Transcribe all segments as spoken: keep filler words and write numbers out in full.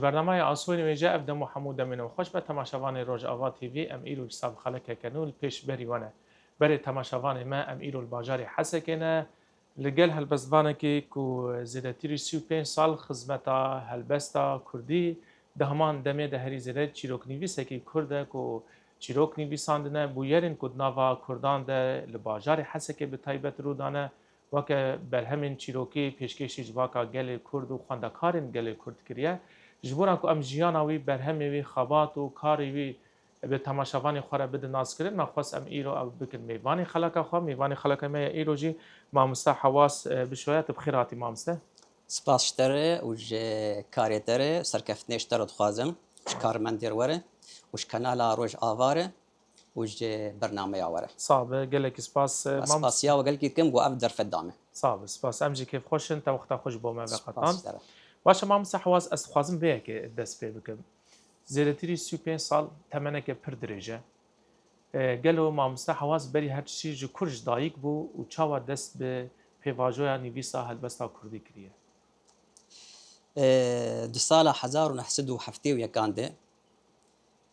Bernameya Asoyên Wêje, ev dem û hemû demên we xweş be. Temaşevanê Rojava T V, em îro ji sav xelekeke nû li pêş berî we ne. Berê temaşevanê me, em îro li bajarê Hesekê ne. Li gel helbestvanekî ku zêdetirî sî û pênc sal xizmeta helbesta kurdî di heman demê de herî zêde çîroknivîsekî kurd e ku çîrok nivîsandine, bûyerên ku di nava kurdan de li bajarê Hesekê bi taybet rû dane, weke berhemên çîrokî pêşkêşî civaka gelê kurd û xwendekarên gelê kurd kiriye. Ji bona ku em jiyana wî, berhemê wî, xebat û karê wî bi temaşevanê xwe re bidin naskirin, me xwest em îro ew bikin mêvanê xeleka xwe. Mêvanê xeleka me ya îro jî mamoste Hewaz, e, Bişoy e. Tu bi xêr hatî mamoste. Spas ji te re û ji karê te re, serkeftinê ji te re dixwazim, ji karmendê re were û ji kanala Rojava re û ji bernameya we re. Sax be, gelekî spas, e, mam- Spasiya we gelkî dikim ku ev derfet da me. Sax be, spas. Em jî kêfxweş in, te wexta xwe ji bo me veqetand. Spas ji te re. Baş e, mamoste Hewaz, ez dixwazim vê yekê dest pê bikim. Zêdetirî sî û pênc sal temeneke pir dirêj e. E, gelo mamoste Hewaz berî her tiştî ji kur ji dayik bû û çawa dest bi pêvajoya nivîsa helbesta kurdî kiriye? E, di sala hezar û neh sed û heftê û yekan de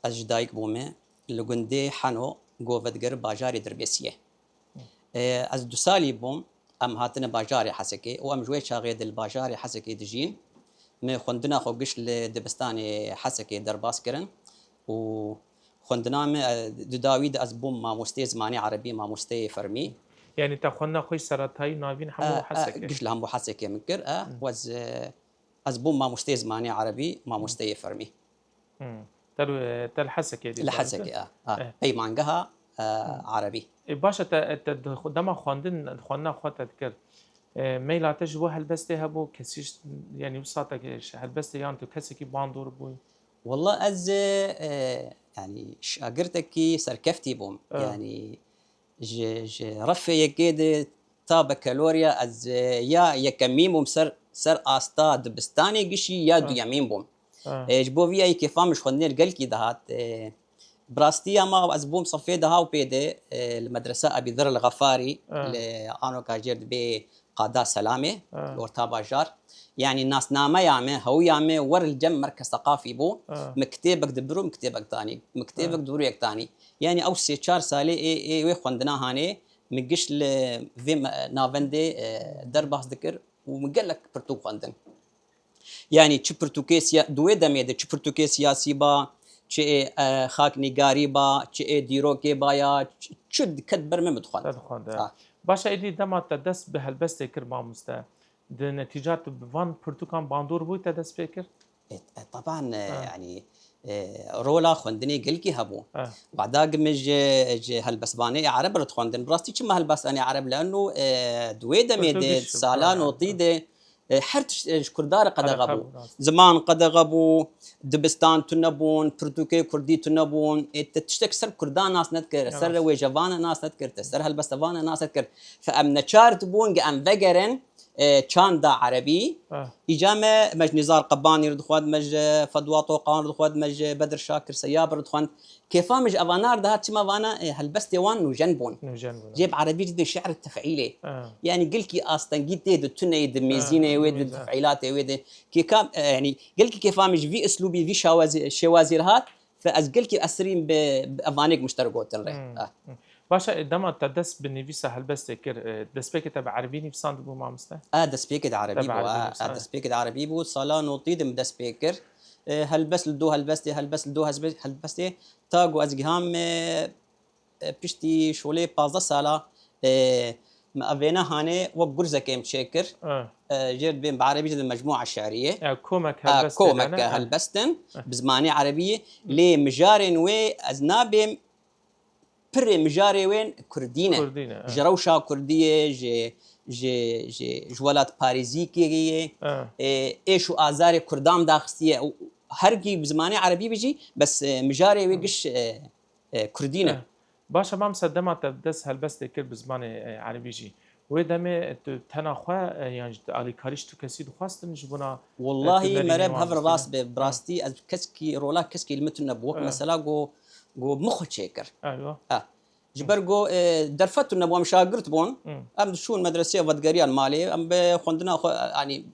ez ji dayik bûme li gundê Heno, Govedigir, bajarê Dirbêsiyê. E, ez du salî bûm, em hatine bajarê Hesekê û em ji wê çaxê de li bajarê Hesekê dijîn. Me xwendina xwe giş li dibistanê Hesekê derbas kirin û xwendina me, e, di dawî de ez bûm mamosteyê zimanê erebî, mamosteyê fermî. Yanî te xwendina xwe yî seretayî navîn hemû E, e, Hesekê? Giş li hemû Hesekê min kir, e, Hmm. û ez, e, ez bûm mamosteyê zimanê erebî, mamosteyê fermî. Hmm. Te li, te li Hesekê dî Li xwendin? Hesekê, e, e. Eh. Peymangeha, e, Hmm. erebî. E, baş e, te, te di xwe, dema xwendin, xwendina xwe te dikir, e, meyla te ji bo helbestê hebû, kesî ş-, yanî wisa te ke-, ş-, helbestê yan tu kesekî bandor bûyî? Walla ez, e, e, yanî şagirtekî serkeftî bûm. E. Yanî ji, ji refê yekê de ta bekalorya ez, e, ya yekemîn bûm ser, ser asta dibistanê gişî ya E. duyemîn bûm. E. E, ji bo vî yayî kêfa min ji xwendinê li gelkî dihat. E, bi rastî ya ma ez bûm sefê deha û pê de, e, li medresa Ebî Dir el Xefarî, E. li Anoka jêr dibê Qada Selamê, E. li Orta Bajar. Yanî nasnameya me, hewiya me wer li cem Merkez Seqafî bû. E. Min kitêbek dibir û min kitêbek danî. Min kitêbek E. dibir û yek danî. Yanî ew sê çar salê ê, ê wê xwendina hanê, min giş li vê me-, navendê, e, derbas dikir û min gelek pirtûk xwendin. Yanî çi pirtûkê siya-, di wê demê de çi pirtûkê siyasî ba, çi ê, e, xaknîgarî ba, çi ê dîrokê ba ya, çi, çi diket ber min, min dixwend. Te dixwend, e. Ha. Baş e, êdî dema te dest bi helbestê kir mamoste, di netîca tu bi van pirtûkan bandor bûyî te dest pê kir? E, e, teban, e, Ha. yanî, e, rola xwendinê gelkî hebû. Ha. Wada gi min ji, ji helbestvanê ereb re dixwendin. Bi rastî çima helbestvanê ereb? Leeno, e, di wê demê de, Pirtûkî ji sala Kurdan notî ereb. de, e, her tişt, e, ji Kurda re qedexe Qedexe bû. bû, rast. Ziman qedexe bû, dibistan tune bûn, pirtûkê Kurdî tune bûn. E, te tiştek ser Kurdan nas nedikir, ser Rast. wêjevana nas nedikir, te ser helbestevana nas nedikir. Fe em neçar dibûn gi em vegerin, e, çanda erebî. Ah. Îca me, me ji Nîzar Qebanî re dixwend, me ji Fedwa Toqan re dixwend, me ji Bedir Şakir Seyab re dixwend. Kêfa min ji evana re dihat, çima vana, e, helbestê wan nûjen bûn. Nûjen bûn. Jê bi erebî jî dê şi'r tef'îlê. Ah. Yanî gelkî astengî tê di tuneyê, di mêzîneyê wê, di Mîzan. tef'îlatê wê de. Kêka, e, yanî gelkî kêfa min ji vî uslûbî, vî şawazî-, şêwazî re hat. Fe ez gelkî esirîm bi, bi evanêk min ji te re gotin re. Hmm, Ah. hmm. Baş e, dema te dest bi nivîsa helbestê kir, e, destpêkê te bi erebî nivîsandibû mamoste? A, destpêkê de erebî Te bi bû, erebî a, nivîsand. a, destpêkê de erebî bû. Sala notî de min dest pê kir. E, helbest li do helbestê, helbest li do hezbe-, helbestê. Ta ku ez giham, e, e, piştî şolê pazdeh sala, e, me evêne hanê wek gurzekê em çêkir. E. E, jêr dibêm bi erebî jî de mecmûa şi'riyê. E, komek E, helbestê komek de ne? E. helbestin, E. bi zimanê erebiyê. Hı. Lê mijarên wê ez nabêm pirê mijarê wên kurdî ne. Kurdî ne, e. Ji rewşa kurdiyê, ji, ji, ji, ji welatparêzîkê yê, E. e, êş û azarê kurdan daxistiye. Û hergî bi zimanê erebî bijî, bes, e, mijarê wê Hı. giş, e, e, kurdî ne. E. Baş e, mamoste, dema te dest helbestê kir bi zimanê, e, erebî jî. Wê demê tu tena xwe, e, yan jî tu alîkarî ji tu kesî dixwestin ji bona, e, Wellahî tu nerînê mere bi wan hev re distîne? rast be, bi Ha. rastî ez keskî, rola keskî li min tune bû. Wek E. mesela go, go min xwe çêkir. Eywa. Ha. Ji ber go, e, derfet tune bû, em şagirt bûn. Hı. Em diçûn medresê, vedigeriyan malê, em bi xwendina xwe, e, yanî,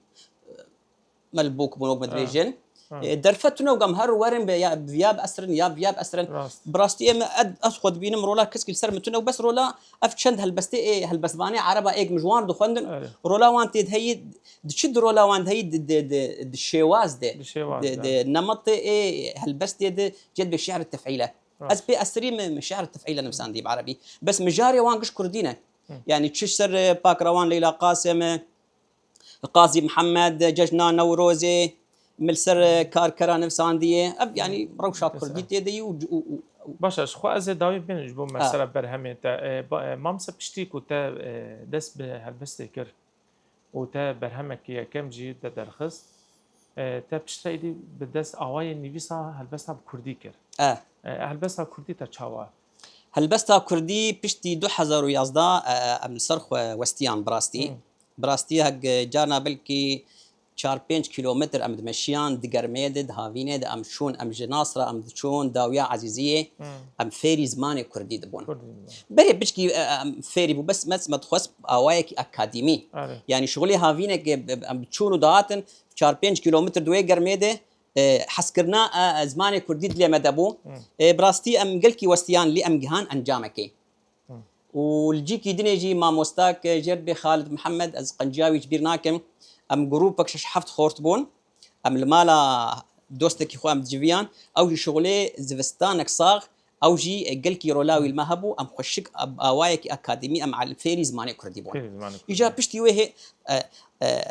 me li bok bûn, wek me Ha. dibêjin. E, derfet tune û gam her werin be ya viya bi esrin ya viya bi esrin. Rast. Bi rastî em ed, ez xwe dibînim rola keskî li ser min tune û bes rola ev çend helbestê ê helbestvanê ereba êk min ji wan dixwendin. Erê. Rola wan tê diheyî, di çi di rola wan diheyî di, di, di, di şêwaz de, Di şêwaz de. di nemetê ê helbestê de cedbê şi'r tef'île. Rast. Ez pê esrî min, min şi'r tef'île nivsandî bi erebî. Bes mijarê wan giş kurdî ne. Hı. Yani çi ser, e, Pakrewan Leyla Qasim e, Qazî Mihemed, Cejna Newrozê, min li ser, e, karkera nivsandiye. Ev, yani, rewşa Mesela. kurdî tê de yî û, û, û, û Baş e, ji xwe ez ê dawî bînim ji bo Ha. mesela berhemê te. E, ba, e, Mamse piştî ku te, e, dest bi helbestê kir û te berhemekî yekem jî te derxist, e, te piştre êdî bi dest awayê nivîsa helbesta bi kurdî kir. E. E, helbesta kurdî te çawa? Helbesta kurdî piştî du hezar û yazdeh, e, em li ser xwe westiyan bi rastî. Hmm. Bi rastî hek, e, carna belkî çar pênc kîlometr em dimeşiyan, di germê de, di havînê de, em çûn, em ji Nasra em diçûn, dawiya Ezîziyê, Hmm. em fêrî zimanê kurdî dibûn. Kurdî dibûn. Berê piçkî, e, em fêrî bû, bes me, me dixwest awayekî akademî. Erê. Yani şixulê havînekê, e, em çûn û dihatin, çar pênc kîlometr di wê germê de, e, hezkirina, e, e, zimanê kurdî dilê me de bû. Hmm. E, bi rastî em gelkî westiyan lê em gihan encamekê. Hmm. Û li cîkî dinê jî mamostak, e, jêr dibê Xalid Mihemed, ez qenciya wî ji bîr nakim. Em grûpek şeş heft xort bûn. Em li mala dostekî xwe em diciviyan. Ew jî şixulê zivistanek sax, ew jî, e, gelkî rola wî li me hebû. Em xweşik, e, awayekî akademî, em al-, fêrî zimanê kurdî bûn. Fêrî zimanê kurdî. Îca piştî wê hê, e, e,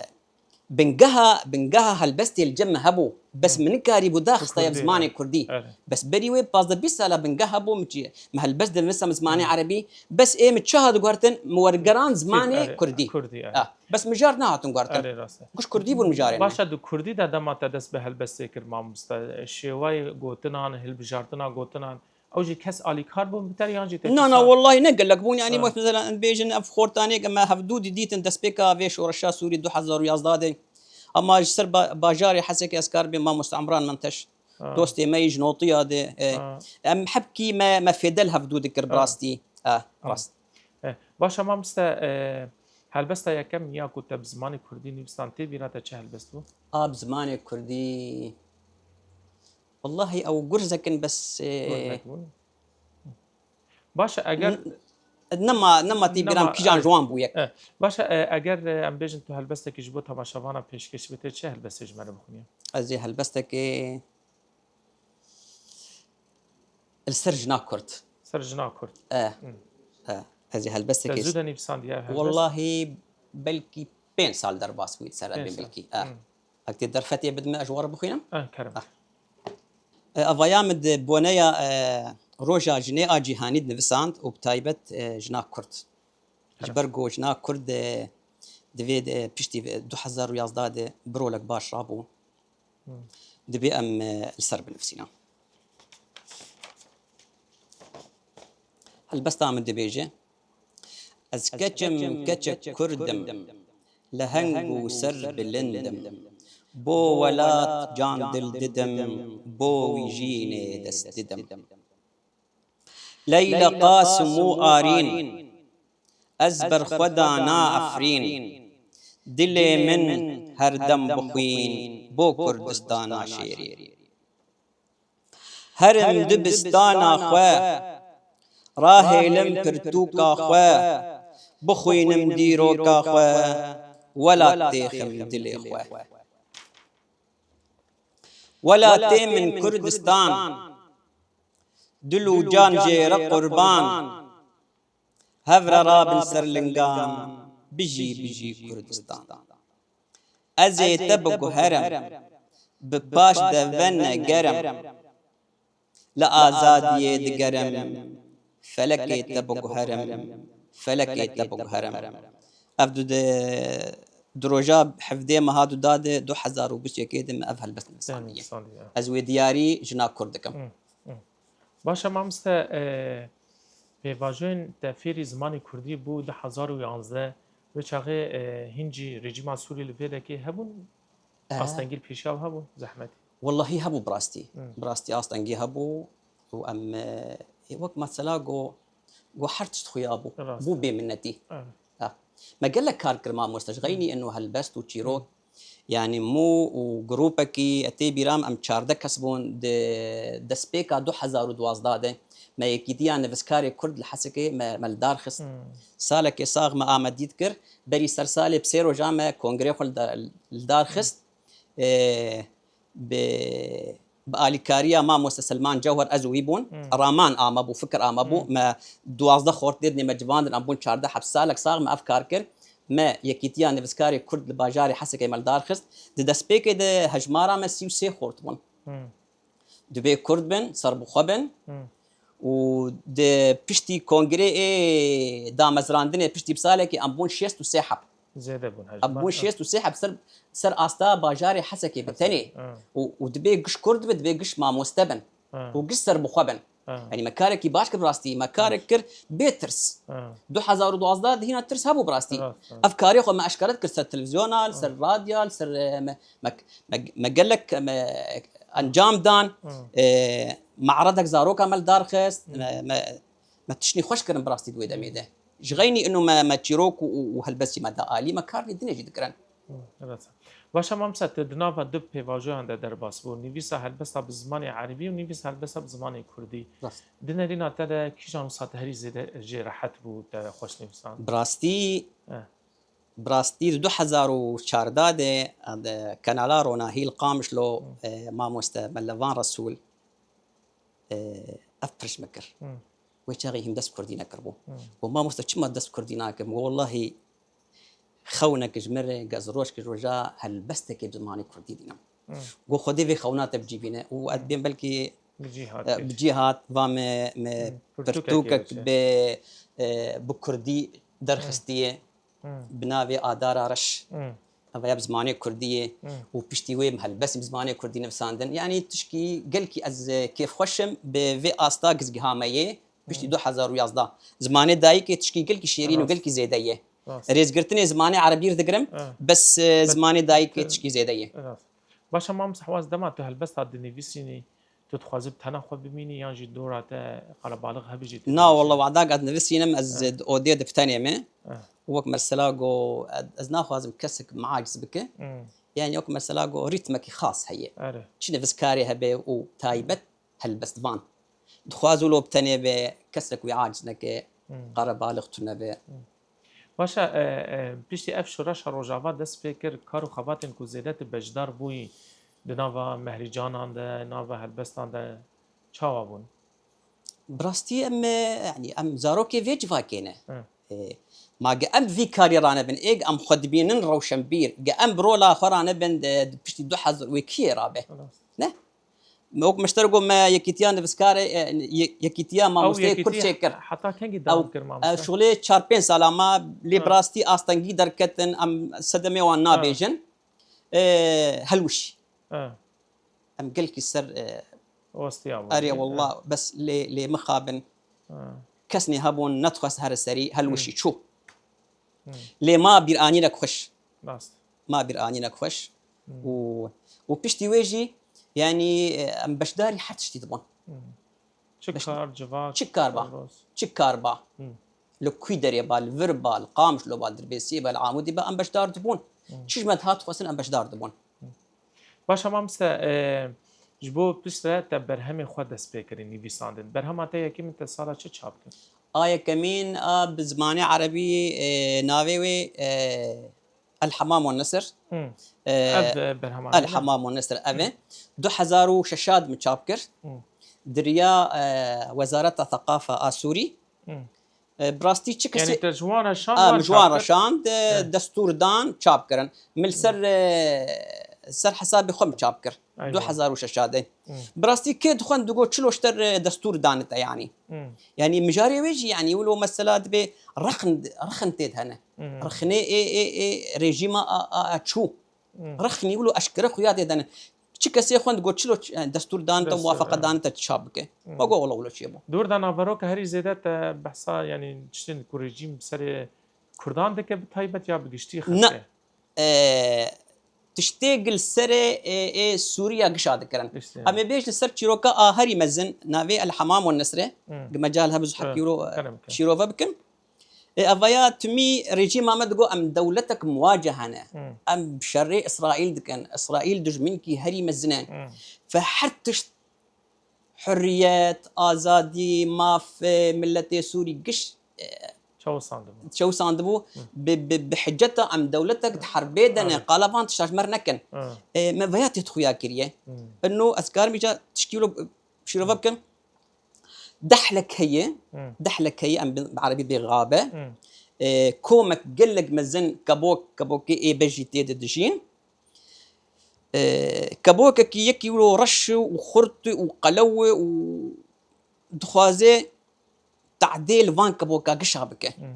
bingeha, bingeha helbestê li cem me hebû. Bes Hı. min nikarîbû daxista ya Kurdî, zimanê evet. kurdî. Evet. Bes berî wê pazdeh bîst sala bingeh hebû, min çi, min helbest dinivîsam zimanê Hı. erebî. Bes ê min çaha diguhertin, min wergeran zimanê Evet, kurdî. kurdî, evet. Ah, bes mijar nehatin guhertin. Erê, rast e. Kuş kurdî bûn mijarê me. Baş e, di kurdî de dema te dest bi helbestê kir mamoste, şêwayê gotinan, hilbijartina gotinan, Ew jî kes alîkar bûn bi te re yan jî te Na, na, wellahî ne gelek bûn. Yani, Ha. wek mesela, em bêjin, ev xortanê ke me hevdû dî dîtin destpêka vê şoreşa Sûrî du hezar û yazdeh de. Ama ji ser ba-, bajarê Hesekê ez kar bê mamoste Emran Menteş. Ha. Dostê me yî ji Notiya de, e, Ha. em hepkî me, me fêde li hevdû dikir bi Ha. rastî. E, Ha. rast. E, baş e mamoste, e, helbesta yekem ya ku te bi zimanê kurdî nivîsan tê bîra te çi helbest bû? A, bi zimanê kurdî. Wellahî ew gurzek in bes, e, Gurzek bûn. Baş e, eger n-, nema, nema tê Nema, bîra min kîjan e, ji wan bû yek. e, baş e, e, eger, e, em bêjin tu helbestekî ji bo temaşevana pêşkêş bikî, çi helbestê ji me re bixwînî? Ez ê helbestekê li ser jina kurd. Ser jina kurd. E, Hmm. e, ez ê helbestekê Te zû de nivîsandiye ev helbest? Wellahî belkî pênc sal derbas bû li ser Pênc evê sal. belkî. E. Hmm. Hek tê derfetê bidime, ez ji we re bixwînim? Eh, kerem. Ah. E, evaya min di boneya, e, Roja Jinê a Cîhanî dinivîsand û bi taybet, e, jina Kurd. Ji Kerem. ber ku jina Kurd, e, divê de, piştî vê du hezar û yazdeh de bi rolek baş rabû. Hmm. Divê em, e, li ser binivîsînin. Helbesta min dibêje, Ez keçim, keçek Kurd im, leheng û ser bilind im. Bo welat can dil didim, bo wî jînê dest didim. Leyla Qasim û Arîn, ez ber xwe dana Efrîn. Dilê min her dem bixwîn bo Kurdistana şêrîn. Herim dibistana xwe, rahêlim pirtûka xwe, bixwînim dîroka xwe, welat têxim dilê xwe. Welatê min Kurdistan, dil û can jê re qurban. Hev re rabin ser lingan, bijî, bijî Kurdistan. Ez ê te biguherim, bi paş de vene germ. Li azadiyê digerim, felekê te biguherim, felekê te biguherim. Ev du de, di roja hevdê meha du da de du hezar û bîst û yekê de me ev helbest nivîsandiye. Nivîsandiye. Ez wê diyarî jina Kurd dikim. Hı, hı. Baş e mamoste, e, pêvajoyên te fêrî zimanê kurdî bû du hezar û yanzdeh, wê çaxê, e, hîn jî rejîma Sûrî li vê dekê hebûn? E. Astengî li pêşiya hebû, zehmetî? Wellahî hebû bi rastî. Hmm. Bi rastî astengî hebû û em, e, wek mesela go, go her tişt xuya bû. Rast. Bû bêminnetî. Evet. Ha. Me gelek kar kir mamoste, ji xeynî Hmm. ino helbest û çîrok. Hmm. Yanî mû û grûpekî, tê bîra min em çardeh kes bûn di destpêka du hezar û duwazdeh de. Me Yekîtiya Nivîskarê Kurd li Hesekê me, me li dar xist. Hmm. Salekê sax me amedî dikir. Berî ser salê bi sê roja me kongrê xwe li da-, li dar xist. Ê, bi, bi alîkariya Mamoste Selman Cewher ez û wî bûn. Hmm. Raman amebû, fikir amebû. Hmm. Me duwazdeh xortê dinê me civandin, em bûn çardeh heb. Salek sax me ev kar kir. Me Yekîtiya Nivîskarê Kurd li bajarê Hesekê me li dar xist. Di destpêkê de hejmara me sî û sê xort bûn. Hmm. Dibê Kurd bin, serbixwe bin. Hmm. Û di piştî kongrê ê damezrandinê piştî bi salekê em bûn şêst û sê heb. Zêde bûn, hejmar. Em bûn şêst û sê heb ser, ser asta bajarê Hesekê bi tenê. Ha. Û, û dibê giş Kurd bi, dibê giş mamoste bin. Ha. Û giş serbixwe bin. Ha. Yanî me karekî baş kir bi rastî. Me karek kir bê tirs. Ha. Du hezar û duwazdeh de hîna tirs hebû bi rastî. Rast, rast. Ev karê xwe me eşkere dikir ser televîzyona, li ser radya, li ser, e, me, me, me, me gelek, me encam dan. Ha. E, me'redek zaroka me li dar xist. Hmm. Me, me, me tiştî xweş kirin bi rastî di wê demê de. Ji xeynî ino me, me çîrok û, û, û helbestî me da alî, me karnê dinê jî dikirin. Hı, evet. Baş e, Mamoste, tu di nava du pêvajoyan de derbas bû. Nivîsa helbesta bi zimanê erebî û nivîsa helbesta bi zimanê kurdî. Rast. Di nerîna te de kîjan wisa te herî zêde jê rehet bû, te xweş nivîsand? Bi rastî, Eh. bi rastî di du hezar û çardeh de, de Kanala Rona Hîl Qamişlo, Hı. e, mamoste Melevan Resûl, e, ev piriş min kir. Hı. Wê çaxê hîn dest kurdî nekiribû. Hı. Got, "Mamoste, çima dest kurdî nakim?" Got, "Wellahî xewnek ji min re, ez roj ki roja helbestekê bi zimanê kurdî dînim." Hı. Got, "Xwedê vê xewna te bi cî bîne." Û ez Hı. bêm belkî, Bi cî hat e, kir. bi cî hat, va me, me Hı. Pirtûkek pirtûkek diçe. bi, e, bi kurdî derxistiye. Hı. Bi navê Adara Reş. Hı. Ev ya bi zimanê kurdî ye Hı. û piştî wê min helbestî bi zimanê kurdî nivîsandin. Yanî tişkî gelkî ez, e, kêfxweş im bi vê asta gizgiha me yê. Piştî Hı. du hezar û yazdeh. Zimanê dayikê tişkî gelkî şêrîn û Rast. gelkî zêde ye. Rast. Rêzgirtinê zimanê erebî dikrim, Hı. bes, e, Bes zimanê dayikê tu tişkî zêde ye. Rast. Baş e, Mamoste Hewaz, dema tu helbesta dinivîsînî, tu dixwazî bi tena xwe bimînî yan jî dora te qerebalix hebî jî tu Na, dinivîsînî? Wallah, wada ez nivîsînim, ez Eh. di odê de bi tenê me. Eh. Wek mesela go, ez naxwazim kesek min aciz bike. Hmm. Yani wek mesela go rîtmekî xas heye. Erê. Çi nivîskarê hebe û taybet helbestvan. Dixwaz wilo bi tenê be, kesek wî aciz neke, Hmm. qerebalix tune be. Hmm. Baş e, e, e, piştî ev şoreşa Rojava dest pê kir, kar û xebatên ku zêde tu beşdar bûyî di nava mehrîcanan de, nava helbestan de çawa bûn? Bi rastî em, e, yanî em zarokê vê civakê ne. Hı. E, ma ge em vî karî ranebin, ê ge em xwe dibînin rewşenbîr, ge em bi rola xwe ranebin, de, di piştî du hezar wê kiyê rabe? Rast. Ne? Me wek meşter got me yekîtiya nivîskarê, e, ye-, yekîtiya Ew mamosteyê Kurd yekîtiya çêkir. heta kengî Ew, dewam kir, e, mamoste? Şolê çar pênc sala ma lê Ha. bi rastî astengî derketin, em sedemê wan Ha. nabêjin. E, helwişî. Ha. Em gelkî ser, e, Westiya bû. Erê, wallah, bes lê, lê mixabin. Ha. Kes nê hebûn, nedixwest here serî, helwişî Hmm. çû. Hmm. Lê ma bîranînek xweş. Rast. Ma bîranînek xweş. Hmm. Û, û piştî wê jî, yanî, e, em beşdarî her tiştî dibûn. Hmm. Çi Beş- kar, civak, Çi kar ba? Çi kar ba? Hmm. Li Kwîderê ba, li vir ba, li Qamişlo ba, li Dirbêsiyê ba, li Amûdê ba, em beşdar dibûn. Hmm. Çi ji me dihat xwestin, em beşdar dibûn. Hmm. Baş e, mamoste, e, ji bo piştre te berhemê xwe dest pê kirî nivîsandin. Berhema te yekemîn te sala çi çap kir? A yekemîn a bi zimanê erebî, e, navê wê, e, El Hemam wan Nesir. Hmm. E, Ev, e, berhema El ne? Hemam wan Nesir ev e. Hmm. Du hezar û şeş de min çap kir. Hmm. Di riya, e, Wezareta Seqafa a Sûrî. Hmm. E, bi rastî çi kesê Yani te ji wan re şand, A, wan min ji wan çap re kir? şand, e, Evet. destûr dan, çap kirin. Min li ser, Hmm. e, ser hesabê xwe min çap kir. Eyvallah. Du hezar û şeş de. Hmm. Bi rastî kê dixwend digot çilo ji te re destûr danite yanî. Hmm. Yanî mijarê wê jî yanî wilo mesela dibê rexn, rexn tê de hene. Hmm. Rexnê ê, ê, ê rejîma a, a, a çû. Hmm. Rexnî wilo eşkere xuya tê de ne. Çi kesê xwend got çilo ç-, yani destûr dan te, Destûr, muwafeqe evet. dan te çap bike. Hmm. Ma got wilo wilo çi bû. Dor da naveroke herî zêde te behsa yanî tiştên ku rejîm serê Kurdan dike bi taybet ya bi giştî Ne. xelkê? E, tiştê gil serê, e, ê Sûriya gişa dikirin. Giştî, Em ê bêjin ser çîroka a herî mezin navê El Hemam wan Nesre. Hmm. Gi mecal hebe zu hek Evet, wilo, e, kerem ke. şîrove bikim. E, evaya timî rejîma me digo em dewletek muwacehe ne. Hmm. Em şerê Îsraîl dikin. Îsraîl dijminkî herî mezin e. Hmm. Fe her tişt hurriyet, azadî, maf, e, miletê Sûrî giş, e, çewisandibû. Çewisandibû. Hı. Bi, bi, bi hiceta em dewletek di herbê de ne, evet, qala van tişta ji me re nekin. Hı. E, me veya têt xuya kiriye. Hı. Ino ez karim îca tişkî wilo, e, şîrove bikim. Dehlek heye, hı, dehlek heye, em bi, bi erebî bê gabe. Hı. E, komek gelek mezin kebok, kebokê ê bejî tê de dijîn. E, kebokekî yekî wilo reş û xurt û qelew û dixwaze tadê li van keboka gişa bike. Hmm.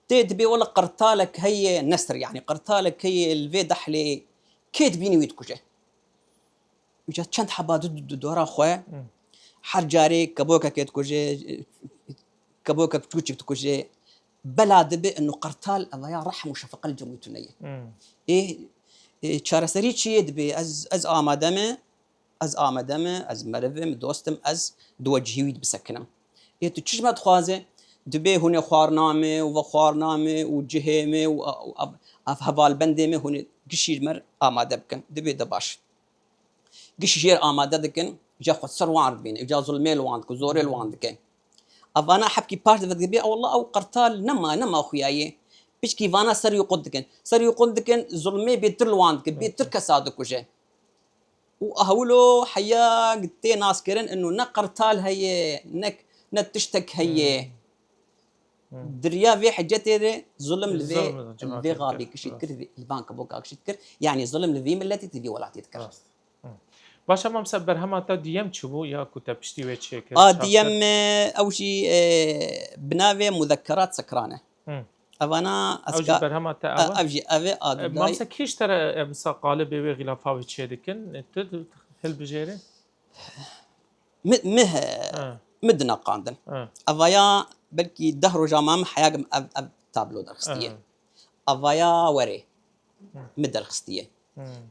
Tê dibê wele qirtalek heye nesir, yanî qirtalek heye li vê dehlê kê dibînî wî dikuje. Îca çend heba di, di, di dora xwe, hmm, her carê kebokekê dikuje, kebokek çûçik dikuje. Bela dibe ino qirtal evaya rehm û şefeqe li cem wî tune ye. Hmm. Ê, ê, çareserî çi yê dibe? Ez, ez amade me, ez amade me, ez meriv im, dost im, ez di we cihî wî de bisekinim. Ê tu çi ji me dixwaze? Dibê hûn ê xwarina me û vexwarina me û cihê me û, û ev, ev hevalbendê me hûn ê gişî ji me re amade bikin. Dibê de baş. Gişî jê re amade dikin, îca xwe ser wan re dibîne, îca zulmê li wan dike, zorê li wan dike. Evana hebkî paş de vedibê, "Ewallah ew qirtal nema, nema xuya yê." Piçkî vana ser wî qut dikin. Ser wî qut dikin, zulmê bêtir li wan dike, bêtir kesa dikuje. Û ahwilo heya tê naskirin, ino ne qirtal heye, ne, ne tiştek heye. Hmm. Hmm. Di riya vê hicetê de zulm li vê, zulm li vê gabê kişî dikir, li van keboka kişî dikir. Yanî zulm li vê miletê, li vê welatê dikir. Rast. Hmm. Baş e, mam se berhema te duyem çi bû ya ku te piştî wê çêkir? A duyem, e, ew jî, e, bi navê Muzekkerat Sekran e. Hmm. Evana ez... Ew jî berhema te ew e? Ev jî ev e, a... E, dudayî. Mam se kî ji te re, e, misa qalibê wê xîlafa wê çêdikin? E, tu, tu hilbijêrî? Mi, mi, he, mi dineqandin. Evaya belkî deh roja ma min heya min ev, ev tablo derxistiye. Evaya werê mi derxistiye.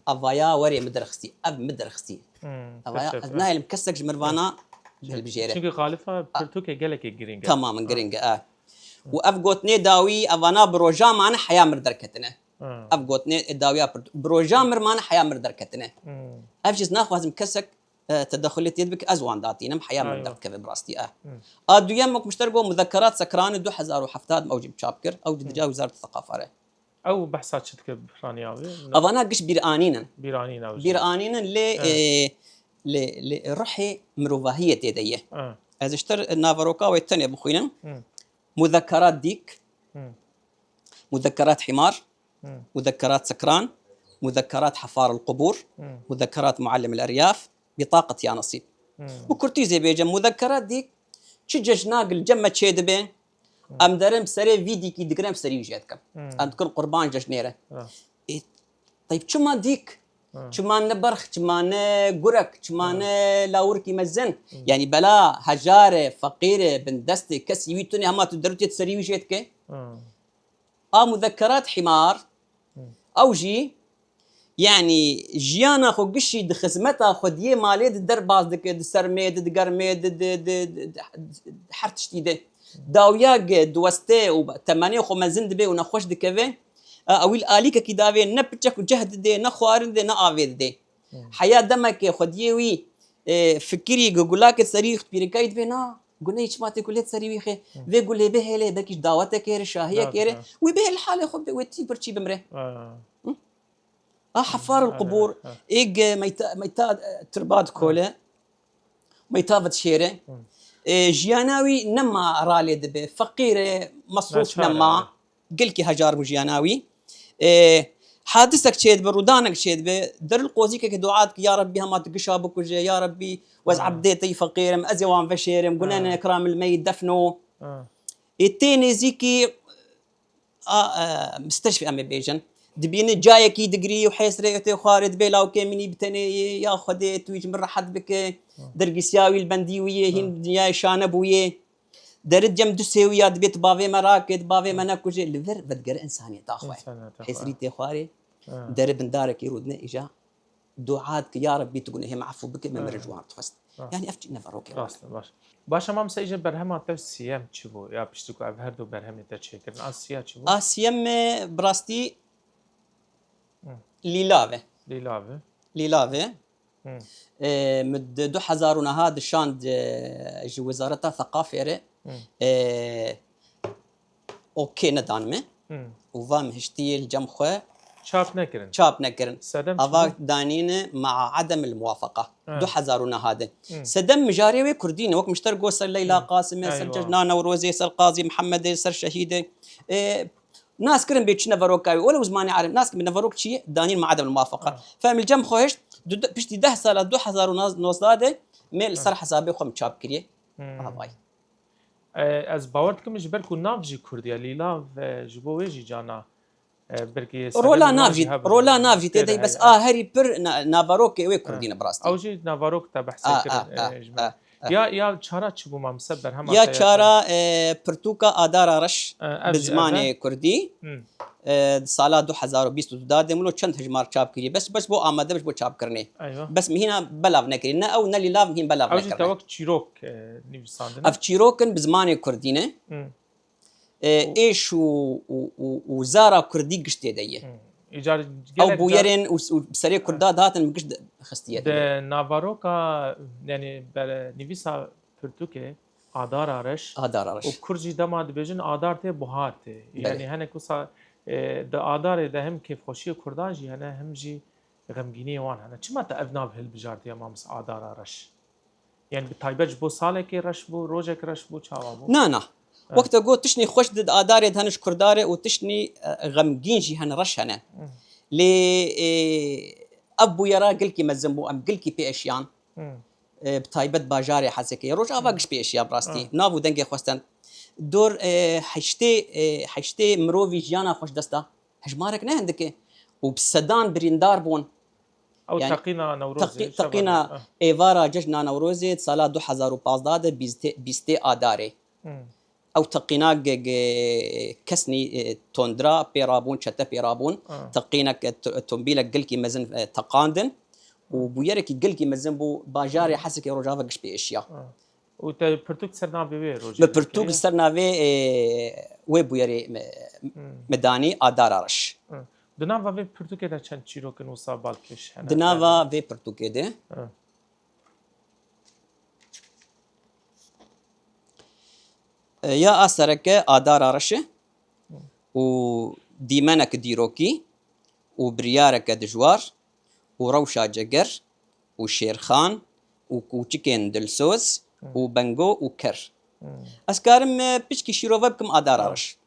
Evaya werê mi derxistiye. Ev mi derxistiye. Evaya ez nahêlim kesek ji min vana hilbijêre. Çünkü xalifa pirtûkê gelekê giring e. Tamam, giring e. Û ev gotinê dawî, evana bi roja mane heya mir derketine. Ev gotinê dawiya pirtûk. Bi roja mir mane heya mir derketine. Ev jî ez naxwazim kesek e, tedexulê tê bike, ez wan datînim, heya min derdikeve bi rastî e. A duyem, wek min ji te re got, Muzekkerat Sekranê du hezar û heft de ew jî çap kir, ew jî di riya Wizareta Seqafa re. Ew behsa çi dike bi piraniya wê? Evana giş bîranîn in. Bîranîn ew jî. Bîranîn in lê, e, lê, lê ruhê mirovahiyê tê de ye. Ez ji te re naveroka wê tenê bixwînim. Muzekkerat Dîk, Muzekkerat Himar, Muzekkerat Sekran, Muzekkerat Hafar el Qubur, Muzekkerat Muallim el Eryaf, Bitaqet ya Nasîb. Bi kurtî zê bêjim, Muzekkerat Dîk çi cejnak li cem me çêdibe, em derin bi serê vî dîkî digirin, bi serî wî jê dikin. Em dikin qurban cejnê re. Ê, teyb çima dîk? Çima ne berx, çima ne gurek, çima ne lawirkî mezin? Yanî bela hejar e, feqîr e, bindest e, kesî wî tune, hema tu derûtê di serî wî jê dike? A Muzekkerat Himar, ew jî, yanî jiyana xwe gişî di xizmeta xwediyê malê di derbas dike, di sermê, di, di germê, di, di, di, di, di her tiştî de. Dawiya ge diweste û temenê xwe mezin dibe û nexweş dikeve, e, ewî li alîkekî davê ne piçek û ceh didê, ne xwarin didê, ne avê didê. Heya demekê xwediyê wî, e, fikirî gulgulakê serî pîrikayî dibê, na, guneyî çima tê gulê serî wî xê? Vê gulê bihêlê, belkî ji dawetekê re, şahiyekê re. Wî bihêl li halê xwe bê, wê tî birçî bimre. A Hafar el Qubur, êg meyta, meyta, e, tirba dikole. Meyta ve dişêre. E, jiyana wî nema ralê dibe. Feqîr e, mesrûf nema. Gelkî hejar bû jiyana wî. E, hadisek çêdibe, rûdanek çêdibe. Deril qozîkekê dua dike, ya Rebbî hema tu gişa bikuje, ya Rebbî ez ebdê te yî feqîr im, ez ê wan veşêrim, gune ne ikram il meyît defno. Ê tê nêzîkî a, e, misteşfî em ê bêjin. Dibîne cayekî digirî û hêsrê tê xwarê dibê lawkê min î bi tenê yê, ya Xwedê tu wî ji min rehet bike, dergîsiya wî li bendî wî yê, hîn dinyayê şane bûye. Deri cem du sêwiya dibê tu bavê me rake, tu bavê me nekuje, li vir vedigere însaniyeta xwe. Însaniyeta xwe. Hêsrî tê xwarê, deri bindarekî rûdine îja. dua dike, ya Rebbî tu gunehê min efû bike, min mirin ji wan dixwest. Yanî ev çi neverokê wan e. Rast e, baş. Baş e, Mam Seîd, berhema te siyem çi bû? Ya piştî ku ev her du berhemê te çêkirin, a siya çi bû? A siyem, e, bi rastî lîlav e. Lîlav e. Lîlav e. E, min di du hezar û neha dişand, e, ji Wezareta Seqafê re, e, okê nedan me. Û va min hiştî li cem xwe çap nekirin. Çap nekirin. Sedem çi bû? Ava danîne maa adem il muwafaqa. Ha. Du hezar û neha de. Sedem mijarê wê kurdî ne. Wek min ji te re got ser Leyla Qasim e, ser Cejna Newrozê, ser Qazî Mihemedê, ser Şehîdê. E, nas kirin bê çi neveroka wê. Welew zimanê ereb nas kirin bê neverok çi ye? Danîn maa adem il muwafaqa. Ha. Fehmî li cem xwe hişt, du-, piştî deh sala du hezar û nozdeh de me li ser hesabê xwe min çap kiriye. Ava vay. E, ez bawer dikim ji ber ku nav jî kurdî ye, lîlav, e, ji bo wê jî cana, e, belkî sebebê nav jî hebin. Rola nav jî tê de, bes a herî pir na-, naverokê wê kurdî ne bi rastî. Ew jî naverok te behsê kirin, e, ji me. Ya, ya çara çi bû, Mam Seîd, berhema te ya çara, e, pirtûka Adara Reş bi zimanê kurdî. E, di sala du hezar û bîst û du de, de min çend hejmar çap kiriye. Bes, bes bo amade, bes bo çapkirinê. Bes min hîna belav nekiriye. Ne ew, ne lîlav min hîn belav nekirine. Ew jî te wek çîrok, e, nivîsandine? Ev çîrok in bi zimanê kurdî ne. E, êş û, û, û, û zara kurdî giş tê de ye. Ew bûyerên û, û bi serê kurda dihatin min giş de xistiye de. Di navaroka, yani, bere, nivîsa pirtûkê, Adara reş. Adara reş. Û kurd jî dema dibêjin adar tê, buhar tê. Belê. Yanî hinek wisa, e, di adarê de hem kêfxweşiyê kurdan jî hene, hem jî xemgîniyê wan hene. Çima te ev nav hilbijartiye, Mamis, Adara reş? Yanî bi taybet ji bo salekê reş bû, rojek reş bû, çawa bû? Na, na. Wek te got, tiştnî xweş di adarê de hene ji kurdarê û tiştnî, e, xemgîn jî hene, reş hene. Lê, e, ev bûyera gelkî mezin bû, em gelkî pê eşiyan. E, bi taybet bajarê Hesekê. Rojava giş pê eşiya bi rastî. Nav û dengê xwestin. Dor, e, heştê, e, heştê mirovî jiyana xwe ji dest da. Hejmarek ne hindik e. Û bi sedan birîndar bûn. Ew teqîna Newrozê, teqî-, teqîna êvara cejna Newrozê di sala du hezar û pazdeh de bîstê, bîstê Adarê. Ew teqîna ge-, ge-, kesnî, e, tondra pê rabûn, çete pê rabûn. Teqînek, e, t-, tombîlek gelkî mezin, e, teqandin û bûyerekî gelkî mezin bû, bajarê Hesekê Rojava giş pê eşiya. Û te pirtûk ser navê wê rojê... Min pirtûk li ser navê, e, wê bûyerê me, me danî, Adara reş. Di nava vê pirtûkê de çend çîrok in wisa balkêş hene? Di nava vê pirtûkê de. E, ya a sereke Adara reş e û dîmenek dîrokî û biryareke dijwar û rewşa Ceger û Şêrxan û kûçikên dilsoz û Bengo û Ker. Ez karim, e, piçkî şîrove bikim Adara reş.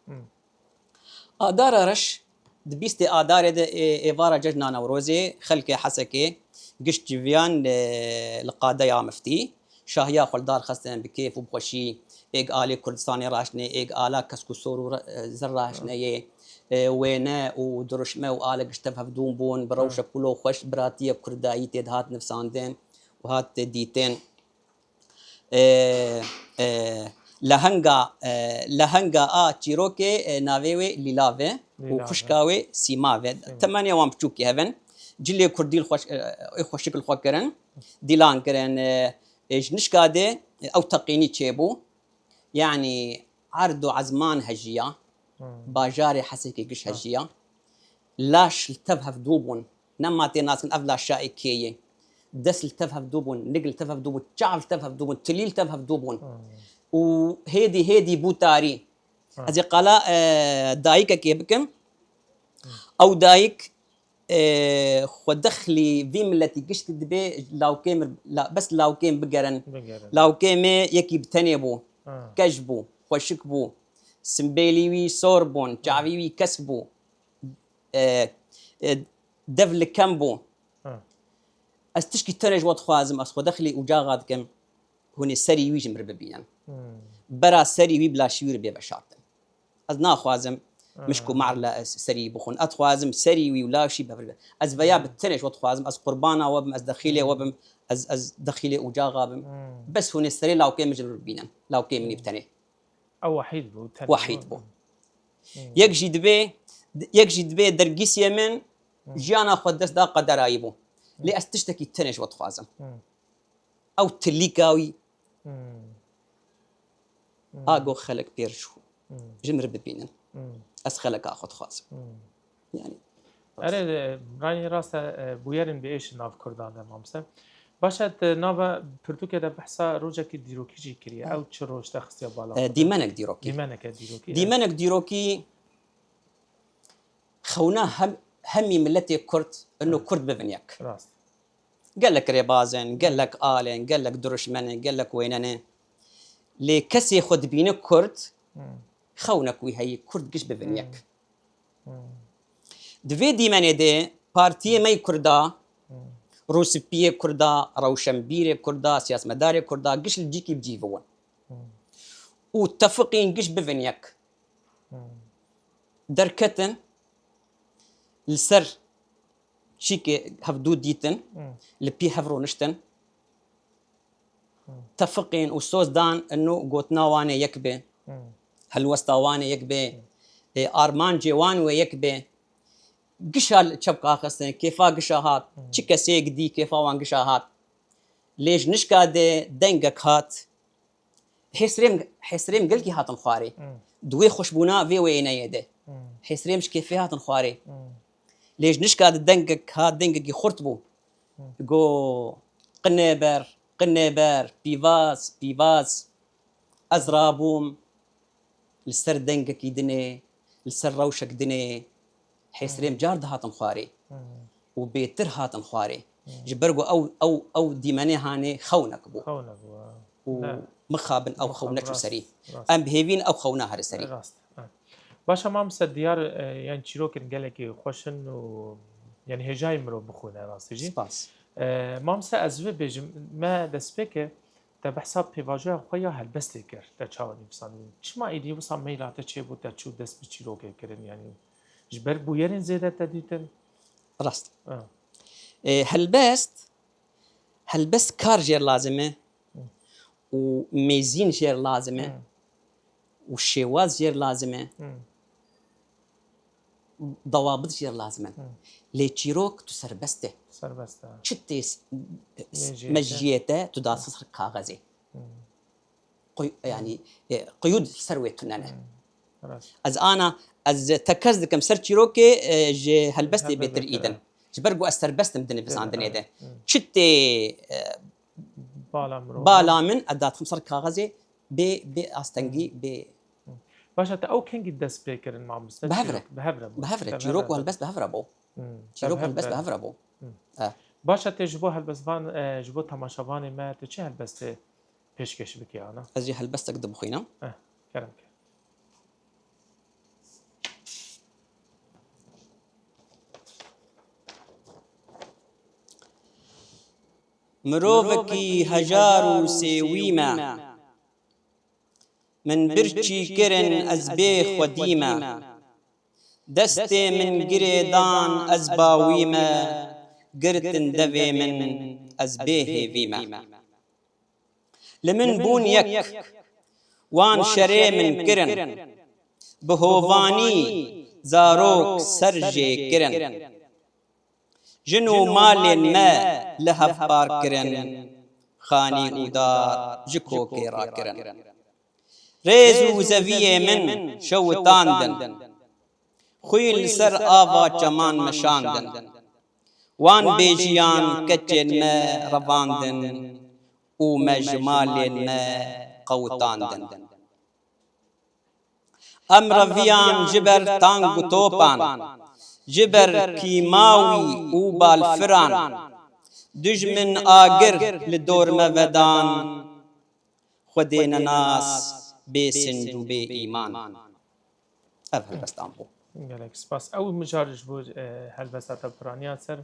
Adara reş, di bîstê Adarê de, ê, êvara cejna Newrozê, xelkê Hesekê, giş civiyan, e, li qadeya miftî, şahiya xwe li dar xistin bi kêf û bi xweşî, êg alê Kurdistanê raştinê, êg ala kesk û sor û re-, e, zir raştineyê, e, wêne û diruşme û ale giş tev hevdûn bûn, bi rewşek wilo xweş biratiyek kurdayî tê dihat nivsandin û hat dîtin. E, e, lehenga, e, lehenga a çîrokê, e, navê wê Lîlav e û xwişka wê Sîmav e. Temenê wan biçûkî hev in. Cilê kurdî li xweş-, e, ê xweşik li xwe kirin. Dîlan kirin, e, e, ji nişka de, e, ew teqînî çêbû. Yanî erd û ezman hejiya, bajarê Hesekê giş hejiya. Laş li tev hevdû bûn. Nema tê nas kirin ev laşa ê kê ye. Dest li tev hevdû bûn, nig li tev hevdû bûn, çav li tev hevdû bûn, tilî li tev hevdû bûn. Û hêdî hêdî bû tarî. Ez ê qala, e, dayikekê bikim. Ew dayik, e, xwe dexlî vî miletî giştî dibe lawkê min, la-, bes lawkê min bigerin. Bigerin. Lawkê me yekî bi tenê bû. Keş bû, xweşik bû. Simbêlî wî sor bûn, çavî wî kesk bû. E, e, dev li kem bû. Ez tişkî tenê ji we dixwazim, ez xwe dexlî ucaxa dikim. Hûn ê serî wî ji min re bibînin. Bera serî wî bi laşî wî re bê veşartin. Ez naxwazim mişk û mar li serî bixwin. Ez dixwazim serî wî û laşî bi vir be. Ez veya bi tenê ji we dixwazim. Ez qurbana we bim, ez dexîlê we bim, ez, ez dexîlê ucaxa bim. Bes hûn ê serê lawkê min ji min re bibînin. Lawkê min ê bi tenê. Ew wehîd bû, tenê wehîd bû. Yek jî dibê, yek jî dibê dergîsiyê min jiyana xwe dest da qederayî bû. Lê ez tiştekî tenê ji we dixwazim. Hmm. Ew tilîka wî Hmm. Hmm. A go xelek pêr ji ji min re bibînin. Hmm. Ez xeleka xwe dixwazim. Hmm. Yani. Erê, e, ranî rast e, e, bûyerên bi êş nav Kurdan de, mamse. Baş e, te nava pirtûkê de behsa rojekî dîrokî jî kiriye. Ew çi roj te xistiye bala xwe? E, dîmenek dîrokî. Dîmeneke dîrokî, e. Dîmenek dîrokî xewna hem, hemî miletê Kurd, ino Kurd bibin yek. Rast. Gelek rêbaz in, gelek al in, gelek diruşmen in, gelek wêne ne. Lê kesê xwe dibîne Kurd, Hmm. xewnek wî heyî, Kurd giş bibin yek. Hmm. Hmm. Di vê dîmenê de partiyê me yê Kurda, Hmm. rûspiyê Kurda, rewşenbîrê Kurda, siyasetmedarê Kurda giş li cîkî bi cî bûn. Hmm. Û tefiqîn giş bibin yek. Hmm. Derketin li ser çîkê hevdû dîtin, Hmm. li pî hev rûniştin. Hmm. Tefiqên û soz dan ino gotina wan ê yek bê. Hmm. Helwesta wan ê yek bê. Hmm. Ê, armancê wan wê yek bê. Gişa li çepka xistin, kêfa gişa hat. Hmm. Çi kesêk dî kêfa wan gişa hat. Lê ji nişka de dengek hat. Hêsrêm, hêsrêm gelkî hatin xwarê. Hmm. Di wê xweşbûna vê wêneyê de. Hmm. Hêsrêm ji kêfê hatin xwarê. Hmm. Lê ji nişka de dengek hat, dengekî xurt bû. Hmm. Go, "Qinê ber, qinê ber, pîvaz, pîvaz." Ez rabûm li ser dengekî dinê, li ser rewşek dinê. Hêsrêm Hmm. car dihatin xwarê. Hmm. Û bêtir hatin xwarê. Hmm. Ji ber ku ew, ew, ew dîmenê hanê xewnek bû. Xewnek bû, ha. Û Ne. mixabin ew Mixabin, xewne çû rast, serî. rast. Em bi hêvî ne ew xewna here serî. Rast, ha. Baş e, mamse, diyar, e, yani çîrokên gelekî xweş in û yani hêjayî mirov bixwîne rastî jî. Spas. E, mamse, ez vê bêjim, me destpêkê te behsa pêvajoya xwe ya helbestê kir, te çawa nivîsandin? Çima êdî wisa meyla te çêbû, te çû dest bi çîrokê kirin? Yani ji ber bûyerên zêde te dîtin? Rast. Ha. E, helbest, helbest kar jêr lazim e Hı. û mêzîn jêr lazim e Hı. û şêwaz jêr lazim e. Hı. Dawabit jêr lazim e. Hı. Lê çîrok tu serbest e. Serbest e. Çi tê s-, Mejiyê te. mejiyê te tu da ser kaxezê. Hı. Quy-, yani, e, quyûd ser wê tune ne. Hmm. Rast. Ez ana, ez tekez dikim ser çîrokê, e, ji helbestê Helbest bêtir bêtir, îdin. e. Ji ber ku ez serbest im di nivîsandinê de. Hmm. Çi tê, e, Bala mirov. bala min, ez dadixim ser kaxezê, bê, bê astengî, Hmm. bê Hmm. Baş e, te ew kengî dest pê kirin, mamoste? Bi hev re. Çîrok, bi hev re bû. Bi hev re. Te Çîrok û helbest bi hev re bû. Hmm. Çîrok û helbest bi hev re bû. Hmm. E. Baş e, tê ji bo helbestvan, e, ji bo temaşevanê me, tu çi helbestê pêşkêş bike, ana? Ez jî helbestek dibixwînim. Eh, kerem ke. Mirovekî hejar û sêwî me. Min birçî kirin ez bê xwedî me. Destê min girê dan ez bawî me. Girtin devê min ez bê hêvî me. Li min bûn yek, wan şerê min kirin, bi hovanî zarok ser jê kirin. Jin û malên me li hev par kirin, xanî û dar ji kokê rakirin. Rêz û zeviyê min şewitandin, xwîn li ser ava çeman meşandin. Wan bêjiyan keçên me revandin û me ji malên me qewitandin. Em reviyan ji ber tang û topan, ji ber kîmawî û balfiran, dijmin agir li dor me vedan, Xwedê nenas, bê sinc û bê îman. Ev helbestan bû. Gelek spas. Ew mijar ji bo, e, helbesta te piraniya ser,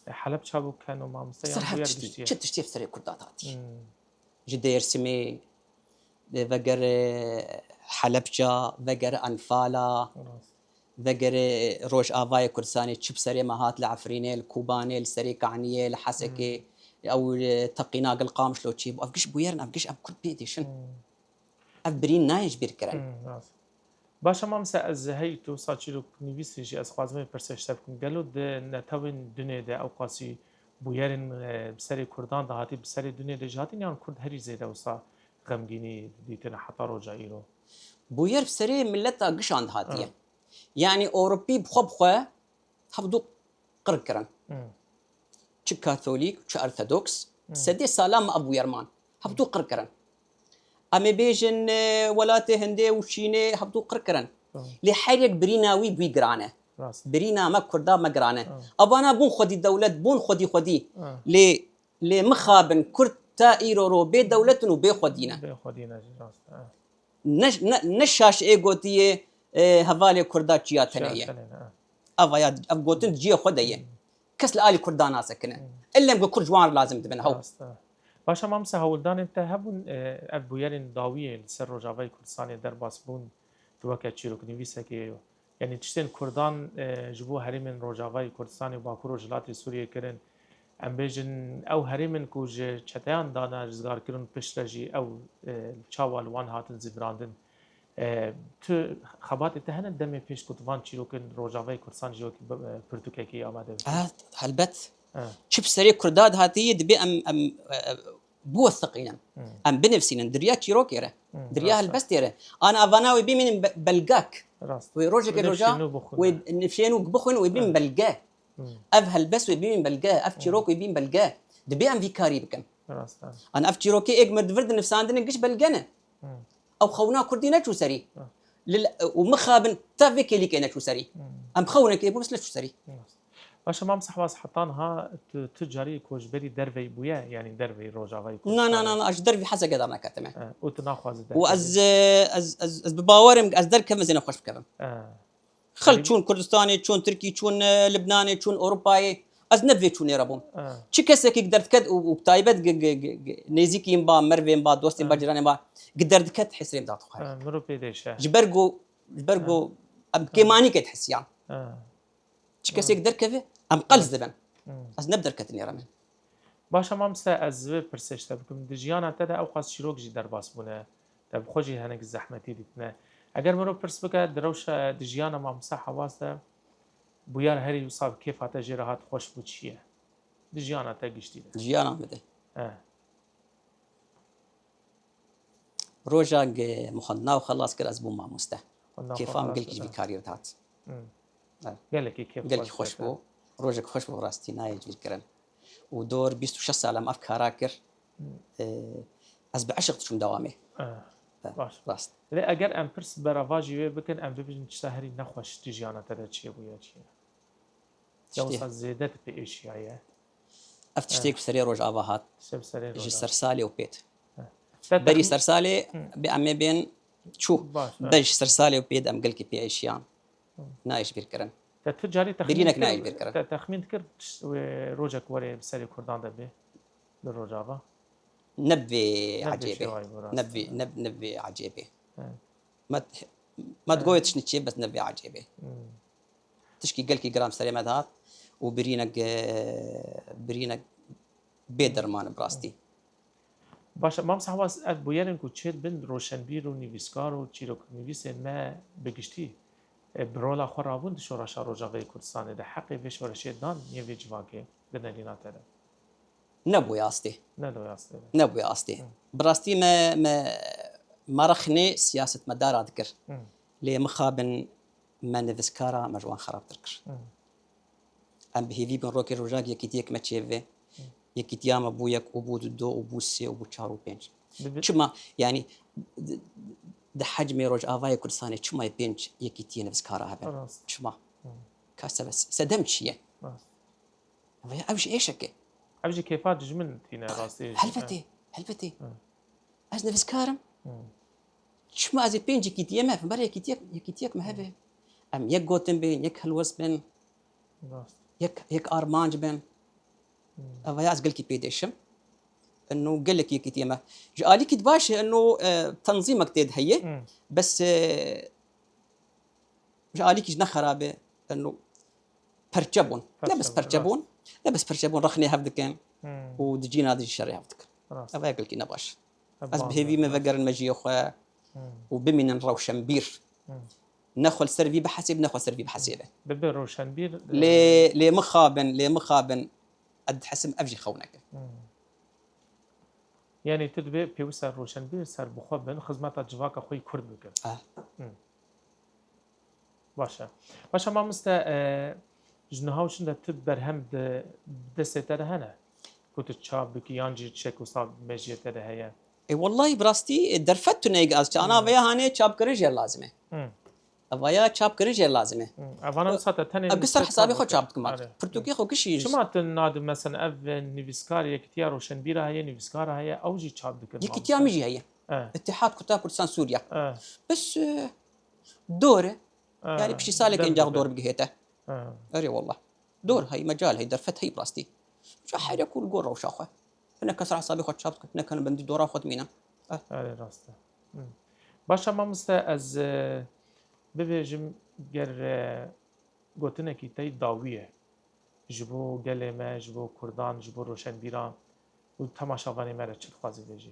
e, Helebça bû, keno mamoste, yan Ser her bûyer tiştî, giştî ye? Çi tiştî ev serê Kurda hatî. Hmm. Ji Dêrsimê, e, veger, e, Helebça, veger Enfala, Rast. veger, e, Rojavayê Kurdistanê, çi bi serê me hat li Efrînê, li Kobanê, li Serê Kaniyê, li Hesekê, Hmm. ew, e, teqîna gel Qamişlo çêbû. Ev giş bûyer in, ev giş em Kurd pê dêşin. Hmm. Ev birîn nayên ji bîr kirin. Hmm, rast. Baş e, mamoste, ez hey tu wisa çîrok nivîsî jî ez xwazim vê pirsê ji te bikim. Gelo di netewên dunê de ewqasî Bûyerên, e, bi serê Kurdan de hatî, bi serê dunê de jî hatin, yan Kurd herî zêde wisa xemgînî dîtine heta roja îro? Bûyer bi serê mileta gişan de hatiye. Ha. Yanî Ewropî bi xwe bi xwe hevdû qir kirin. Hmm. Çi Katolîk, çi Ortodoks, sedê sala me ev bûyer man. Hevdû qir kirin. Em ê bêjin, e, welatê Hindê û Çînê hevdû qir kirin. Tamam. Lê her yek birîna wî bi wî giran e. Rast. Birîna me Kurda me giran e. Evana bûn xwedî dewlet, bûn xwedî xwedî. Ha. Lê, lê mixabin Kurd ta îro ro bê dewlet in û bê xwedî ne. Bê xwedî ne jî rast. Ha. Ne, ne, ne şaş ê gotiyê, e, hevalê Kurda çiya tenê ye. Tenê ne, ha. Ava ya, ev gotin ciyê xwe de ye. Kes li alî Kurda nasekine. Illem ku Kurd ji wan re lazim dibin. Hew. Rast e. Baş e, mamoste, hewldanên te hebûn, e, ev bûyerên dawiyê li ser Rojavayê Kurdistanê derbas bûn, tu weke çîroknivîsekê, yanî tiştên Kurdan, e, ji bo herêmên Rojavayê Kurdistanê û Bakur Rojhilatê Sûriyê kirin. Em bêjin ew herêmên ku ji çeteyan dane rizgarkirin, piştre jî ew, e, çawa li wan hatin zivirandin. E, tu xebatê te hene demê pêş ku tu van çîrokên Rojavayê Kurdistan ji wekî bi-, e, pirtûkekî amade bikî? Ah, helbet. E, Çi bi serê Kurda de hatiye, dibê em, em, e, e, biwesiqînin. Em binivîsînin, di riya çîrokê re. Di riya rast e. Helbestê re. Ana vana wê bimînin be-, belgak. Rast. Wê rojekê Wê roja, nifşên nû bixwîne. Wê nifşên nû bixwîn, wê bimîn belge. Ev helbest wê bimîn belge, ev çîrok wê bimîn belge. Dibê em vî karî bikin. Rast e. Ana ev çîrokê êk mir di vir dinivsandin giş belge ne. Ew xewna Kurdî neçû serî. Lil-, û mixabin ta vê kêlîkê neçû serî. Em xewnekê bû bes neçû serî. Baş e, mamoste Hewaz, heta niha tu, tu carî koçberî derveyî bûye, yanî derveyî Rojavayê Na, na, Kurdistanê? Na, na, ez ji dervî hezekê derneketime. E, û tu naxwazî Û derkevî? ez, e, ez, ez, ez bi bawerim ez derkevim ez ê nexweş bikim. E, Xelk çûn Kurdistanê, çûn Tirkî, çûn, e, Libnanê, çûn Ewropayê. Ez ne bi vê çûnê re bûm. e, Çi kesekî derdiket û, û bi taybet gi, gi, gi, gi, nêzîkîn ba, mervên ba, dostên ba, cîranên ba, gi derdiket hesrê min dixwar. e, mirov pê dêşe. Ji ber ku, ji ber ku em kêmanîkê dihisiyan. E. Çi kesek derkeve, em qels dibin. Ez ne bi derketinê re me. Baş e, mamoste, ez vê pirsê ji te bikim. Di jiyana te de ewqas çîrok jî derbas bûne. Te bi xwe jî hinek zehmetî dîtine. Eger mirov pirs bike, di rewşa, di jiyana mamoste Hewaz de bûyer herî wisa bi kêfa te jê re hat xweş bû çi ye? Di jiyana te giştî de. Jiyana min de. E. Rojek min xwendina û xelas kir, ez bûm mamoste. Xwendina xwe xelas kir. Kêfa min gelkî ji vî karî re dihat. Gelekî kêf Gelkî xweş bû. Rojek xweş bû, rastî nayê ji bîr kirin. Û dor bîst û şeş sal em ev kara kir. Ee, ez bi eşq diçûm dewamê. Baş. Rast. Lê eger em pirs berava jî wê bikin, em bibêjin tişta herî nexweş di jiyana te de çêbûye, çi ye? Ya wisa zêde tu pê êşiyaye? Ev tiştê ku serê Rojava hat. Tiştê bi serê Rojava. Ji sersalê û pêt. Berî sersalê, bê em ê bên çû. Baş, evet. Ber ji sersalê û pêt em gelkî pê êşiyan. Nayê ji bîr kirin. Te tu carî texmîn dikir, te texmîn dikir, wê rojek were bi serê Kurdan de bê, li Rojava? Ne bi vê ecêbê. Ne bi vê, ne, ne bi vê ecêbê. Me, me digot tiştî çê, bes ne bi vê ecêbê. Tişkî gelkî giran serê me dihat û birînek, e, birînek bê derman bi rastî. Baş e, Mam Sehwas, ev bûyerên ku çêdibin, roşenbîr û nivîskar û çîroknivîsên me bi giştî, e, bi rola xwe rabûn di şoreşa Rojavayê Kurdistanê de. Heqê vê şoreşê dan yê vê civakê di nerîna te de? Nebûye astê. Nebûye astê. Nebûye astê. Bi rastî me, me, me rexnê siyasetmedara dikir. Lê mixabin me nivîskara me ji wan xerabtir kir. Em bi hêvî bin rokê rojak yekîtiyek me çêbibe. Yekîtiya me bû yek û bû du û bû sê û bû çar û pênc. Çima, yanî, di, di hecmê Rojavayê Kurdistanê çima yê pênc yekîtiyê nivîskara hebe? Çima? Ka sebe-, sedem çi ye? Ev, ev ji êşek e. Ev ji kêfa dijmin tîne rastî. Helbetê, helbetê. Ez nivîskar im. Çima ez ê pênc yekîtiyê me, ber yekîtiyek, yekîtiyek me hebe. Em yek gotin bin, yek helwest bin, yek, yek armanc bin. Ev ya ez gelkî pê dêşim. Eno gelek yekîtiyê me. Ji alîkî baş e, eno, e, tenzîmek tê de heye. Bes, e, ji alîkî jî ne xerab e. Eno perçe bûn. Ne bes perçe bûn. Ne bes perçe bûn, rexnê hev dikin. Û di cîna de jî şerê hev dikin. Ev ya gelkî ne baş. Ev bi hêvî me vegerin mejiyê xwe û bimînin rewşenbîr. Ne xwe li ser vî bihesêb, ne xwe ser vî bihesêbe. Bibe rewşenbîr, lê, e, lê mixabin, lê mixabin Ez dihesim ev jî xewneke. Yanî tu dibê pêwisa roşenbîr serbixwe bin, xizmeta civaka xwe yî Kurd bikin. Ah. Baş e. Baş e mamoste, e, ji niha û şûnde tu berhem di destê te de hene? Ku tu çap bikî yan jî tiştek wisa mejiyê te de heye? E, wellahî bi rastî, e, derfet tune ez çi ana veya hanê çapkirin jê lazim e. Evaya çapkirin jê lazim e. Evana wisa te tenê... Ev bi ser hesabê xwe çap dikim. Pirtûkê xwe kişî. Çima tu nadi, mesela ev nivîskar, yekîtiya roşenbîra heye, nivîskara heye, ew jî çap dikin. Yekîtiya min jî heye. Îtîhad Kurda Kurdistan Sûriye. Bes, e, dor e. Yanî piştî salek encax dor bigihête. Erê wallah. Dor hey, mecal hey, derfet hey bi rastî. Ca heyre ku li gor rewşa xwe. Hinek kes ra hesabê xwe çap dikin, hinek hene bendî dora xwe dimîne. Eh. Erê rast e. Baş e mamoste, ez, e, bibêjim ger, e, gotinekî te yî dawî ye ji bo gelê me, ji bo kurdan, ji bo roşenbîran û temaşevanê me re çi dixwazî bêjî?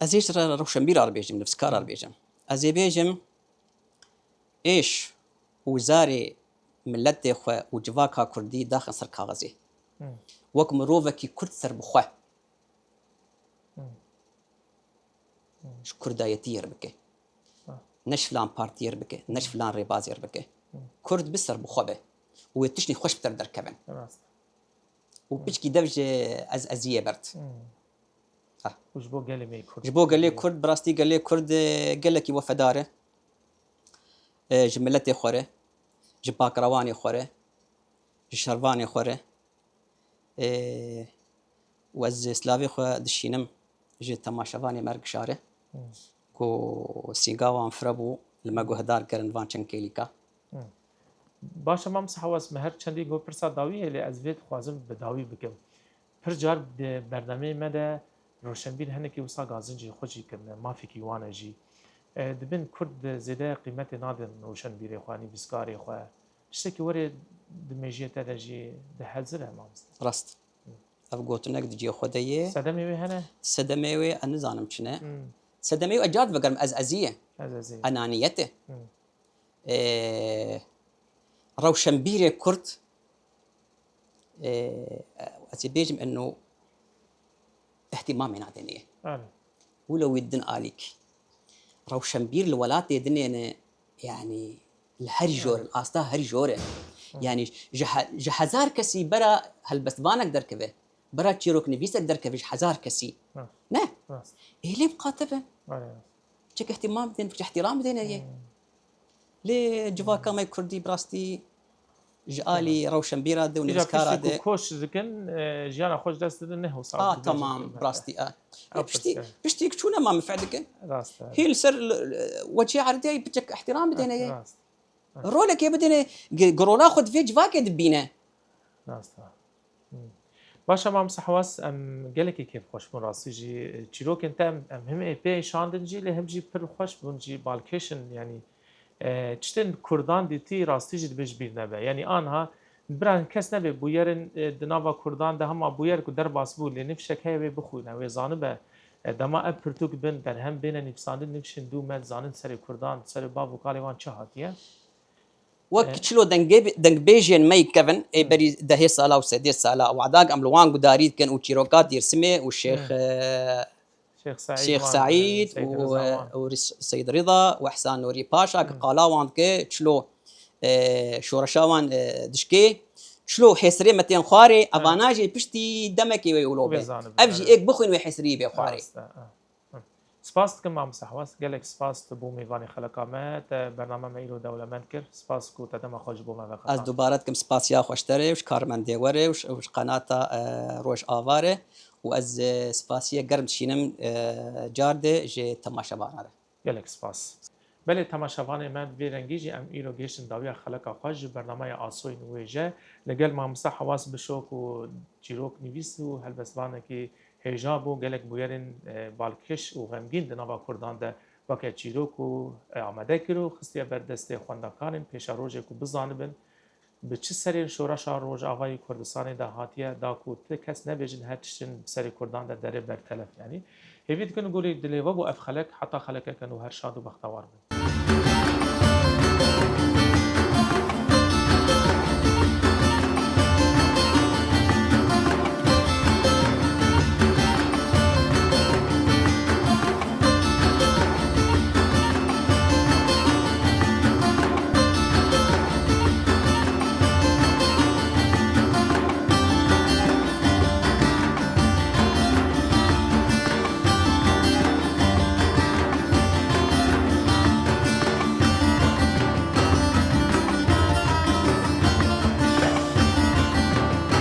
Ez ê ji re-, rewşenbîra re bêjim, nivîskara re bêjim. Ez ê bêjim, êş û zarê miletê xwe û civaka kurdî daxin ser kaxizê. Wek mirovekî kurd serbixwe ji kurdayetî yer bike. Ne ji filan partî yer bike, ne ji filan rêbazê yer bike. Kurd bi serbixwe be û wê tiştên xweş bi te re derkevin. Û piçkî dev ji ez eziyê bert. Û ji bo gelê me yê Kurd. Ji bo gelê Kurd, bi rastî gelê Kurd, e, gelekî wefedar e. E, ji miletê xwe re, ji bakrawanê xwe re, ji şervanê xwe re. E, û ez silavê xwe dişînim ji temaşevanê me re gişare ku sînga wan fire bû, li me guhdar kirin van çend kêlîka. Baş e, Mam Sehwas, me her çendî got pirsa dawî ye, lê ez vê dixwazim bi dawî bikim. Pir car di bernameyê me de roşenbîr hinekî wisa gazin jî xwe jî kirine, mafekî wan e jî. E, dibin Kurd zêde qîmetê nadin roşenbîrê xwe, nivîskarê xwe. Tiştekî werê di mêjiyê te de jî di hezir e, mamoste. Rast. Ev gotinek di cihê xwe de ye. Sedemê wê hene? Sedemê wê ez nizanim çi ne. Hmm. Sedemê wê, ez car divegerim, ez ezî ye. Ez ezî. Enaniyet e. Hmm. Ee, rewşenbîrê Kurd, ee, ez ê bêjim eno îhtîmamê nadêne ye. Wilo wî din alîk. Rewşenbîr li welatê dinê ne, yanî li herî jor, li asta herî jor e. Yanî ji he-, ji hezar kesî bera helbestvanek derkeve, bera çîroknivîsek derkeve ji hezar kesî. Ne? Ê lê miqate be. Çek îhtîmam bidên, çek îhtîram bidêne yê. Lê civaka me kurdî bi rastî ji alî rewşenbîra de û nivîskara de. Koş dikin, e, jiyana xwe ji dest didin, ne hewsa. A, tamam, bi rastî, a. Piştî, piştî çûne ma min feh dikin. Rast e. Hî li ser, weçê erdê piçek îhtîram bidêne yê. Rolekê bidêne, gi-, gi rola xwe di vê civakê dibîne. Rast e. Baş e, Mam Sehwas, em gelekî kêfxweş bûn rastî jî. Çîrokên te em, em him ê pê şandin jî, lê him jî pir xweş bûn jî, balkêş in, yanî, e, tiştên kurdan dîtî rastî jî dibê ji bîr nebe. Yanî anha bira kes nebe bûyerin, e, di nava kurdan de hema bûyer ku derbas bû, lê nifşek heye wê bixwîne, wê zanibe, e, dema ev pirtûk bin berhem bêne nivîsandin, nifşên dû me dizanin serê kurdan, serê bav û kalê wan çi hatiye. Wek çilo dengê-, dengbêjên me yê kevin, ê berî dehê sala û sedê sala, wada em li wan gudarî dikin û çîroka Dêrsimê û Şêx, e, Şêx Seîd Şêx wan, Seîd Seîd û, Reza wan. Û Ris-, Seîd Reza û Ehsan Nûrî Paşa, ki qala wan dike, çilo, e, şoreşa wan, e, dişkê, çilo hêsirê me tên xwarê, evana jî piştî demekê wê wilo be. Ev jî êk bixwîn wê hêsirî bê xwarê. Rast e, e. Spas dikim, Mam Sehwas. Gelek spas tu bû mêvanê xeleka me. Te bername me îro dewlemend kir. Spas ku te dema xwe ji bo me veqeta. Ez dubare dikim spasiya xwe ji te re û ji karmendê we re û ji, û ji qenata, e, Rojava re. Û ez, e, spasiye germ dişînim, e, car de ji temaşevana re. Gelek spas. Belê, temaşevanê me, bi vê rengî jî em îro gihiştin dawiya xeleka xwe ji bernameya Asoyên Wêje. Li gel mamoste Hewas Bişo ku çîroknivîs û helbestvanekî hêja bû, gelek bûyerên, e, balkêş û xemgîn di nava kurdan de weke çîrok û, e, amade kir û xistiye ber destê xwendekarên pêşerojê ku bizanibin bi çi serên şoreşa Rojavayê Kurdistanê de hatiye da ku ti kes nebêjin her tiştin bi serê kurdan de derê bertelef. Yanî hêvî dikin gorî dilê we bû ev xelek heta xelekeke nû her şad û bextewar bin.